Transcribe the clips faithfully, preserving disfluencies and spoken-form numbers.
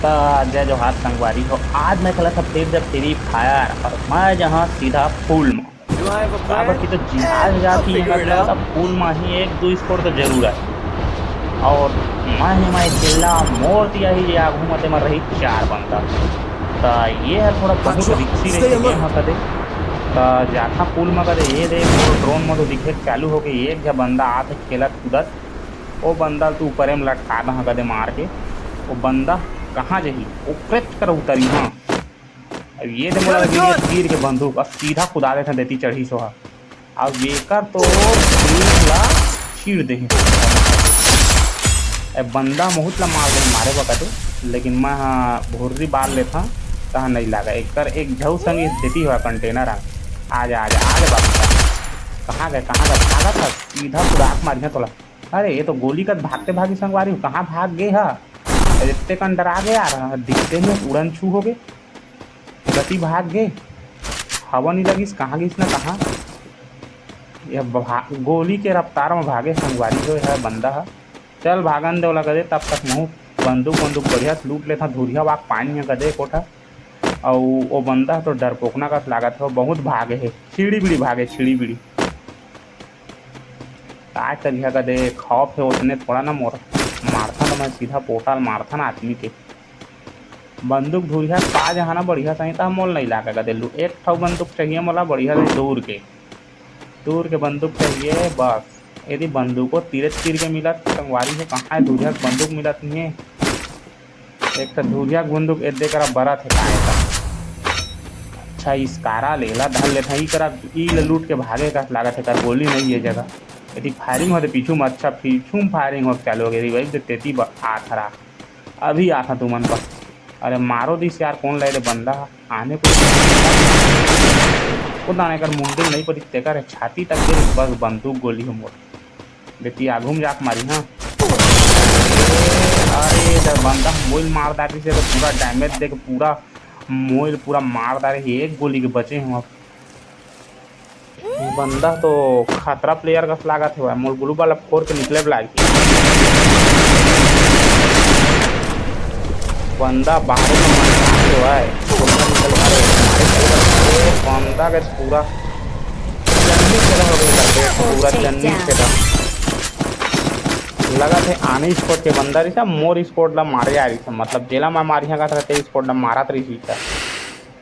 त जय जोहार संगवारी हो, आज मैं खेलत हंव फिर जब फ्री फायर और मैं जहां सीधा फुल में। काबर कि तो जिहाज जाती है मतलब सब फुल में ही एक दो स्कोर तो जरूर है। और मैं ही मैं अकेला मोर दिया ही ये आगू मते में रही चार बंदा। त ये है थोड़ा बहुत रिक्सी रही गेम है कदे। त जाथा फुल में कदे ये देख ड्रोन में तो दिखे चालू हो गए एक झा बंदा आत खेलत कूदत। ओ बंदा ल तो ऊपरे में लटका दहा कदे मार के। ओ बंदा कहाँ जही? ओकरेच कर उतरी हाँ। अब ये दे मोला लगे तीर के बंदूक, अब सीधा कुदा देथे देती चढ़ी सोहा। अब एकर तो सीट ला चीर देही। ए बंदा बहुत ला मार दे मारे बकते, लेकिन मैं हा भुर्री बार लेथा तहा नहीं लागा। एकर एक झौ संग देती हुआ कंटेनर आ। आ जा, आ जा, आ जा बाबू। कहाँ गए, कहाँ गए? भागा था, सीधा कुदाक मारिया तोला। अरे ये तो गोली कस भागते भागी संगवारी हो, कहाँ भाग गे हा? एत्ते कन डरा गे यार, दिखते नहीं, उड़न छू हो गे, गति भाग गे, हवा नहीं लगिस, कहाँ गिस ना कहाँ। ये भा-, गोली के रफ्तार में भागे संगवारी हो है बंदा हा। चल भागन दे ओला कदे, तब तक महू बंदूक बंदूक बढ़िया से लूट लेथा, धुरिया वाक पानी है कदे कोठा। अउ ओ बंदा तो डरपोकना कस लागत हो, बहुत भागे है, छिड़ी बिड़ी भागे, छिड़ी बिड़ी। काय करिहा कदे, खौफ हे ओतने थोड़ा ना मोर। मारथन तो मैं सीधा पोटा ल मारथन आदमी के। बंदूक धुरिहा पा जहाँ ना बढ़िया सही, त मोल नहीं लागे कदे। लू-, एक ठो बंदूक चाहिए मोला बढ़िया से दूर के। दूर के बंदूक चाहिए बस। यदि बंदूको तीरे तीर के मिलत, संगवारी हो कहाँ है धुरिहा के बंदूक मिलत नहीं है। एक ठो धुरिया के बंदूक ए दे करा बरत हे काहे का। अच्छा, इसकारा लेला धर लेथा, ई करा, ई ले लूट के भागे का लागत हे, कर गोली नहीं ये जगह। यदि फायरिंग होते पीछू में, अच्छा, पीछू में फायरिंग हो चालू हो गई, रिवाइव दे तेती ब-, आथरा। अभी आथा तुमन पर। अरे मारो दिस यार, कौन लाए रे बंदा? आने को खुद आने कर मुंडी नहीं पड़ी, तेकर छाती तक दे, बस बंदूक गोली हो मोर। बेटी आगू में जाके मारी, हाँ। अरे, जब बंदा मोइल मार डाली से तो पूरा डैमेज देके पूरा मोइल पूरा मार डाले, एक गोली के बचे हम अब। ये बंदा तो खतरा प्लेयर का लागत है भाई, मोर ग्लू वाला फोर के निकले लाग। बंदा बाहर में मर के भाई, बंदा निकल मारे, मारे, मारे, मारे, बंदा के पूरा चन्नी छेदा हो गई, पूरा चन्नी छेदा। लगा थे आने स्क्वाड के बंदा रही था, मोर स्क्वाड ला मारे आ रही था, मतलब जेला मैं मारिया का था, ते स्क्वाड ला मारत रही था।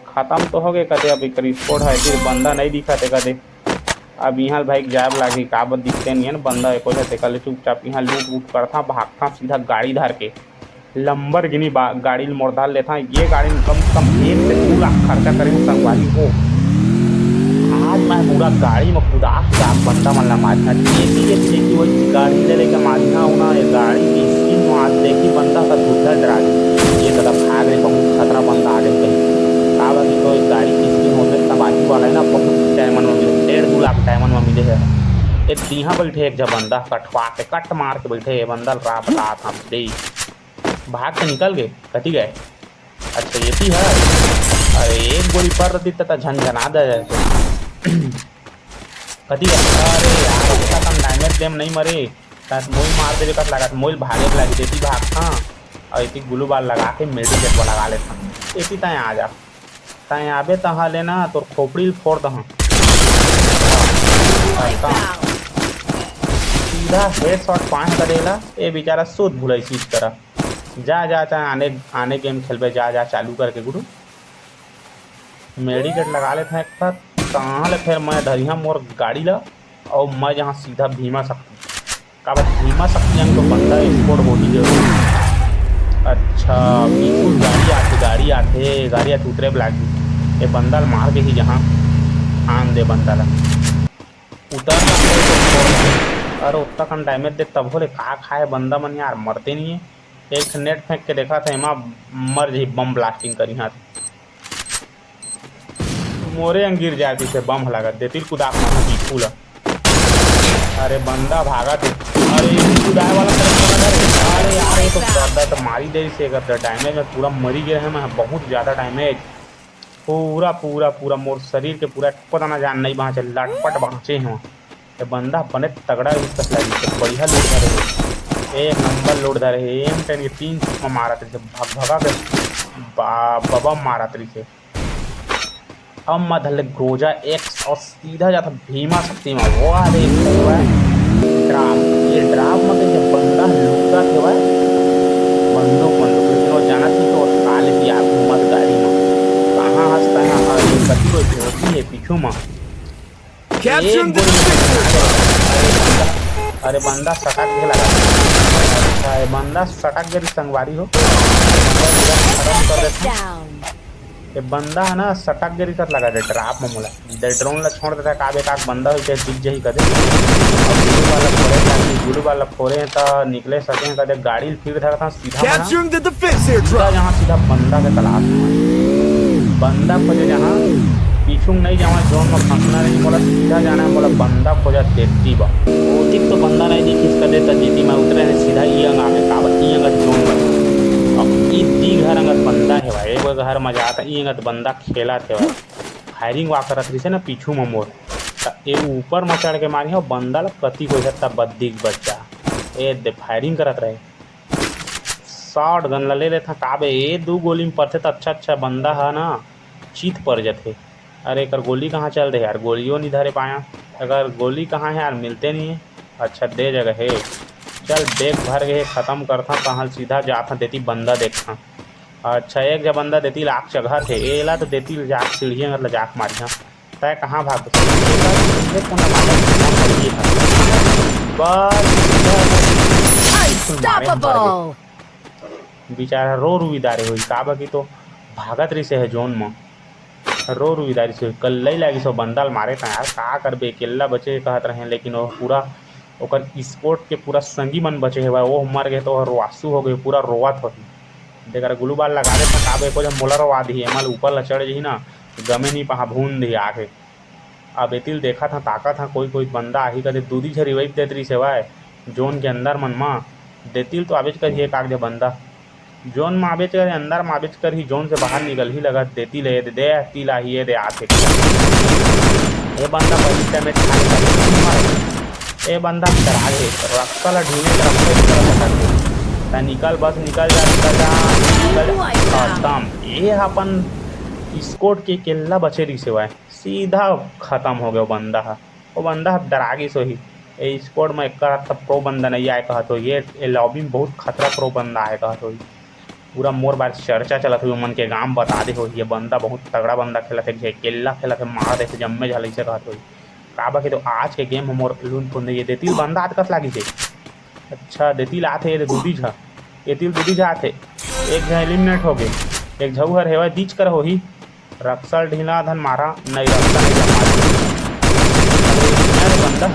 खत्म तो हो गए कदे, अब एकर स्क्वाड है, फिर बंदा नहीं दिखा थे कदे। अब यहाँ भाई जाब लागी, का बत दिखते नहीं है ना बंदा, एको जगह तेकर ले चुपचाप यहाँ लूट वूट करथा, भागथा सीधा गाड़ी धर के। लंबरगिनी बा-, गाड़ी ल मोर धर लेथा। ये गाड़ी में कम से कम एक से दू लाख खर्चा करे हूँ संगवारी हो। आज मैं पूरा गाड़ी में कुदा कुदा बंदा मन ला मारना। देखी, देखी, देखी, वही गाड़ी ले लेके मारना होना, ये गाड़ी की स्किन में आज देखी बंदा का धुंधल डरा दे। ये दादा भाग रहे, बहुत खतरा बंदा आ गए कहीं। का बात है, तो ये गाड़ी की स्किन होने तब आजू वाला है ना, बहुत डायमंड में मिले, डेढ़ दू लाख डायमंड में मिले है। ये दीहा बैठे एक जब बंदा कटवा के कट मार के बैठे, ये बंदा ला राह बता था दे। भाग के निकल गए, कटी गए। अच्छा, ये भी है। अरे, एक गोली पर रहती त झनझना दे जाए। कटी गए। अरे यार, अच्छा कम डैमेज देम नहीं मरे। तस मोइल मार देवे कस लागत, मोइल भागे लागी देती भाग, हाँ। और इतनी ग्लू बाल लगा के मेडिकेट लगा लेता। इतनी तय आ जा। तय आबे तहाँ ले ना, तोर खोपड़ी ल फोड़ दहाँ। सीधा हेडशॉट पाए करेला, ए बेचारा सूत भुलाई चीज करा। जा, जा, चाहे आने, आने गेम खेलबे, जा, जा, चालू करके गुरु। मेडिकेट लगा लेते हैं एक ठा, तहाँ ले फिर मैं धरिहा मोर गाड़ी ला, और मैं जहाँ सीधा भीमा शक्ति। काबर भीमा शक्ति अंग तो बंदा स्पोर्ट होही जरूर। अच्छा, बिल्कुल गाड़ी आथे, गाड़ी आथे, गाड़ी आथे, उतरे ब लागी। ये बंदा ल मार के ही जहाँ आन दे बंदा ला। उतर ना कोई तो छोड़। अरे, उतना कम डैमेज दे तब होले का खाए बंदा मन यार, मरते नहीं है। एक नेट फेंक के देखा था, एमा मर जही, बम ब्लास्टिंग करी हाथ। मोरे अंग गिर जाए पीछे बम ह लागत, देती कुदाक मारना पीछू ला। अरे बंदा भागा थे। अरे कुदाए वाला तरफ चला गया रे। अरे यार, ये तो गर्दा तो मारी दे से, गर्दा डैमेज में पूरा मरी गया है मैं, बहुत ज़्यादा डैमेज। पूरा, पूरा, पूरा मोर शरीर के पूरा एको दाना जान नहीं बाँचे, लटपट बाँचे हैं। ये बंदा बने तगड़ा ही कस लगी, तो बढ़िया लूट मारे। एक नंबर लूट धरे हे। एम टेन के तीन छक्का मारत रहिसे, भग भगा के बा-, बबम मारत रहिसे। अब मैं धर ले ग्रोजा एक्स अउ सीधा जात भीमा शक्ति में। वाह रे, वाह। ड्राम, ये ड्राम में तो ये बंदा लूटत हेवय। बंदूक, बंदूक, लेकिन वो जानत नहीं कि वो काले भी आगू मत गाड़ी में। कहाँ हंसता है, हाँ, ये कति कोई होती है पीछू में। Capture the objective। अरे बंदा सटक के लगा। अच्छा, ये बंदा सटक गए संगवारी हो। खत्म कर देता। ये बंदा है ना, सटक गए कर लगा दे ड्राप में मोला। दे ड्रोन ला छोड़ देता, का बेकार बंदा हो के दिख जही कदे। अब ग्लू वाला फोड़े, ताकि ग्लू वाला फोड़े त निकले सके कदे। गाड़ी फिर धरता सीधा बना। Capturing the defense सीधा airdrop। जहाँ सीधा बंदा के तलाश में। बंदा खोजे जहाँ, पीछू नहीं जावा, जोन में फंसना नहीं, मोला सीधा जाना है, मोला बंदा खोजा तेती बा। ओतिक तो बंदा नहीं दिखिस कदे, त जेती मैं उतरे हैं सीधा ई अंग आके काबा, ई अंगत जोन में। अब ई दी घर अंगत बंदा है भाई, एगो घर में जाता, ई अंगत बंदा खेला थे भाई। फायरिंग वा करत रहिसे ना पीछू में मोर, त ए ऊपर में चढ़ के मारी हो, बंदा ल कति कोई हत्ता बद्दी के बच्चा। ए दे फायरिंग करत रहे। शॉटगन ला ले लेथन, काबे ए दू गोली में परथे त अच्छा अच्छा बंदा ह ना चित पर जथे। अरे एकर गोली कहाँ चल दे यार, गोलियों नहीं धरे पाया। अगर गोली कहाँ है यार, मिलते नहीं है। अच्छा दे जगह है, चल बैग भर गए, खत्म करथा तहाँ सीधा जाथा देती बंदा देखथा। अच्छा एक जा बंदा देती लाख जगह थे, एला तो देती जाक सीढ़िया अंगत ला जाक मारिहा। तय कहाँ भाग? एकर सीधे कोना मारे, कोना मारे ये था। बस, सीधा मारे हम मर गए। Unstoppable। बेचारा रो रुई दारे होई, काबर कि तो भागत रहिसे है जोन म। रो रुई दारे से कल्लई लागिस, वो बंदा ल मारे त यार, का करबे, अकेल्ला बचे कहत रहे, लेकिन वो पूरा ओकर स्क्वाड के पूरा संगी मन बचे हेवय, वो मर गए तो वो रोआसू हो गए, पूरा रोवत होही। देख, अरे ग्लू बाल लगा देथन, काबर एको झन मोला रोवा दिही, एमा ले ऊपर ला चढ़ जही ना, गमे नहीं पहा, भून दिही आके। अब एतिल देखत हं, ताकत हं, कोई कोई बंदा आही कदे, दूधी झ रिवाइव देत रहिस हेवय, जोन के अंदर मन म देतिल तो आबेच करही एक आध झ बंदा, जोन म आबेच करही, अंदर म आबेच करही, जोन से बाहर निकलही लगत देतिल ए दे, दे तिल आही, ए दे आथे। ए बंदा पहिली डैमेज खा ले, ए बंदा डरा गे, रस्ता ला ढूंढे के रस्ता ही करत हटे। त निकल बस, निकल जा, निकल जा, निकल जा। खतम। ए ह अपन स्क्वाड के अकेल्ला बचे रहिस हेवय, सीधा खतम हो गया वो बंदा ह। वो बंदा ह डरा गिस होही। ए स्क्वाड म एकर त प्रो बंदा नइ आय कहत होही, ए, ए लॉबी म बहुत खतरा प्रो बंदा आय कहत होही। पूरा मोर बार चर्चा चलत होही, ओमन के गांव बता दे होही, ये बंदा बहुत तगड़ा बंदा खेलत हे, अकेल्ला खेलत हे, मार देथे जम्मे झन, अइसे कहत होही। काबर के तो आज के गेम ह मोर लून पुन ये देतिल बंदा आत कस लागिस हे। अच्छा, देतिल आथे, ये दे दूधी झ, एतिल दूधी झ आथे, एक झ एलिमिनेट हो गे, एक झ हर हेवय, दीच कर होही। रक्सल ढीला धन मारा, नहीं रक्सल नहीं जमा। अरे यार बंदा,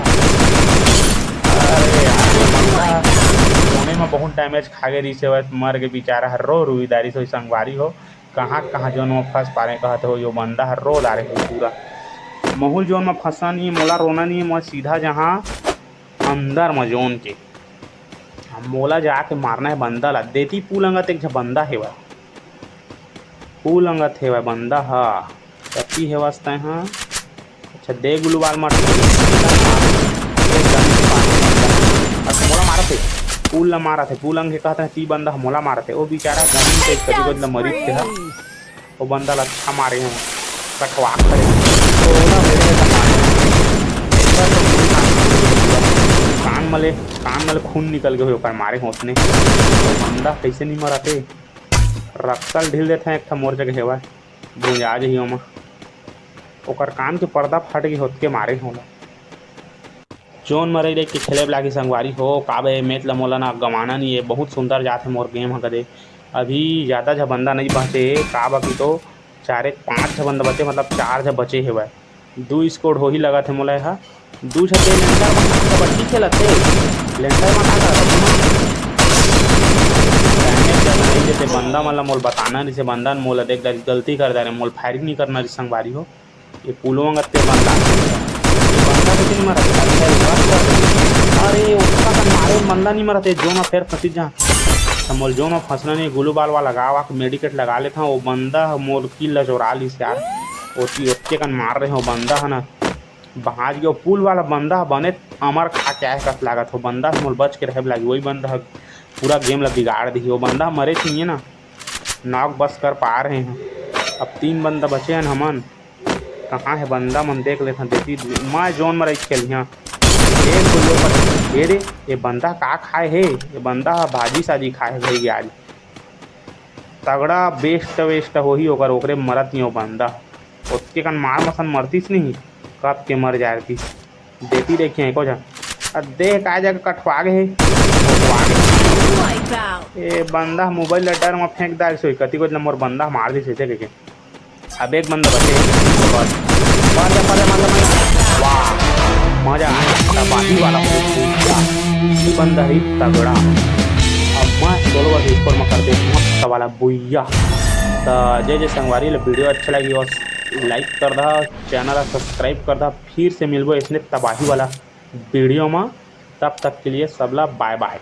अरे यार ये बंदा कोने में बहुत डैमेज खा गे रहिस हे, मर के बेचारा हर रो रुई दारी सोई संगवारी हो। कहाँ कहाँ जोन में फंस पारे कहत हो, यो बंदा हर रो डारे हो पूरा। महू ल जोन में फंसना नहीं, मोला रोना नहीं, मैं सीधा जहाँ अंदर में जोन के, मोला जाके मारना है बंदा ला। देती पुल अंगत एक झ बंदा हेवय, पुल अंगत हेवय बंदा ह, कति हेवस तैं ह? अच्छा, दे गुलू बाल मार। अच्छा, मोला मारत हे। पुल ला मारत हे। पुल अंग के कहत हे, ती बंदा ह मोला मारत हे। ओ बेचारा गन के कभी बदला मरी थे हा। ओ बंदा ला अच्छा मारे हम। कटवा करे। तो ओला मेरे का मारे। कान मले, कान मले खून निकल गए ओकर मारे होत ने। ओ बंदा कैसे नहीं मरते? रक्सल ढील देथे एक ठा मोर जगह हेवय। भुंजा जही ओमा। ओकर कान के पर्दा फट गे होतके मारे होला। जोन म रही रही के खेले लागी संगवारी हो, काबे मैच ल मोला ना गंवाना नहीं है, बहुत सुंदर जात है मोर गेम ह कदे। अभी ज़्यादा झ बंदा नहीं बचे, काबा की तो चार एक पाँच झ बंदा बचे, मतलब चार झ बचे हेवय। दू स्कोर होही लगत है मोला एहा। दू झ ते लेंटर म कबड्डी खेलत हे। लेंटर म का करत हे? डैमेज ज्यादा नहीं देते, बंदा मन ल मोल बताना नहीं से, बंदा मोला देख डारिस, गलती कर डारे, मोल फायरिंग नहीं करना रही संगवारी हो। ये पुलवा गत्ते बंदा। ये बंदा किसी नहीं मरत, अच्छा, ये बात कर रही। अरे, उसका कन मारे बंदा नहीं मरत, ये जोन में फेर फंसी जा। त मोल जोन में फंसना नहीं, ग्लू बाल वाला गावा के मेडिकेट लगा लेता हूँ, वो बंदा मोर किल ला चोरा लिस यार। ओती ओतके कन मार रहे हो बंदा है ना। भांज गे। वो पुल वाला बंदा ह बने अमर खा के आए कस लागत हो। बंदा ह मोर बच के रहे लागी, वही बंदा ह पूरा गेम ला बिगाड़ दिही। वो बंदा ह मरे चाहिए ना, नॉक बस कर पा रहे हैं। अब तीन बंदा बचे हैं हमन। कहाँ है बंदा मन, देख लेथन। देती मैं जोन में रही खेलिया। एक दो लोग बचे। ए रे, ये बंदा का खाए हे? ये बंदा ह भाजी साजी खाए हे भाई आज। तगड़ा बेस्ट वेस्ट होही ओकर, ओकरे मरत नहीं हो बंदा। ओतके कन मार मसन मरतीस नहीं, कब के मर जाए रहिस। देती देखिए एको झन। आ देख का जगह कटवा गे हे। कटवा गे। Wipe out. ए बंदा मोबाइल ला डर म फेंक डारिस होही, कति को मोर बंदा मार दिस होही, देख के। अब एक बंदा बचे। बस। मार जा, मार जा, मार जा, मार जा। वाह, मजा आया। तबाही वाला। ये बंदा ही तगड़ा। अब मैं सोलो वर्सेस स्क्वाड में कर दे मस्त वाला बुइया। त जय जय संगवारी, ले वीडियो अच्छा लगी हो, लाइक कर दा, चैनल ला सब्सक्राइब कर दा। फिर से मिलबो इसने तबाही वाला वीडियो में। तब तक के लिए सबला बाय बाय।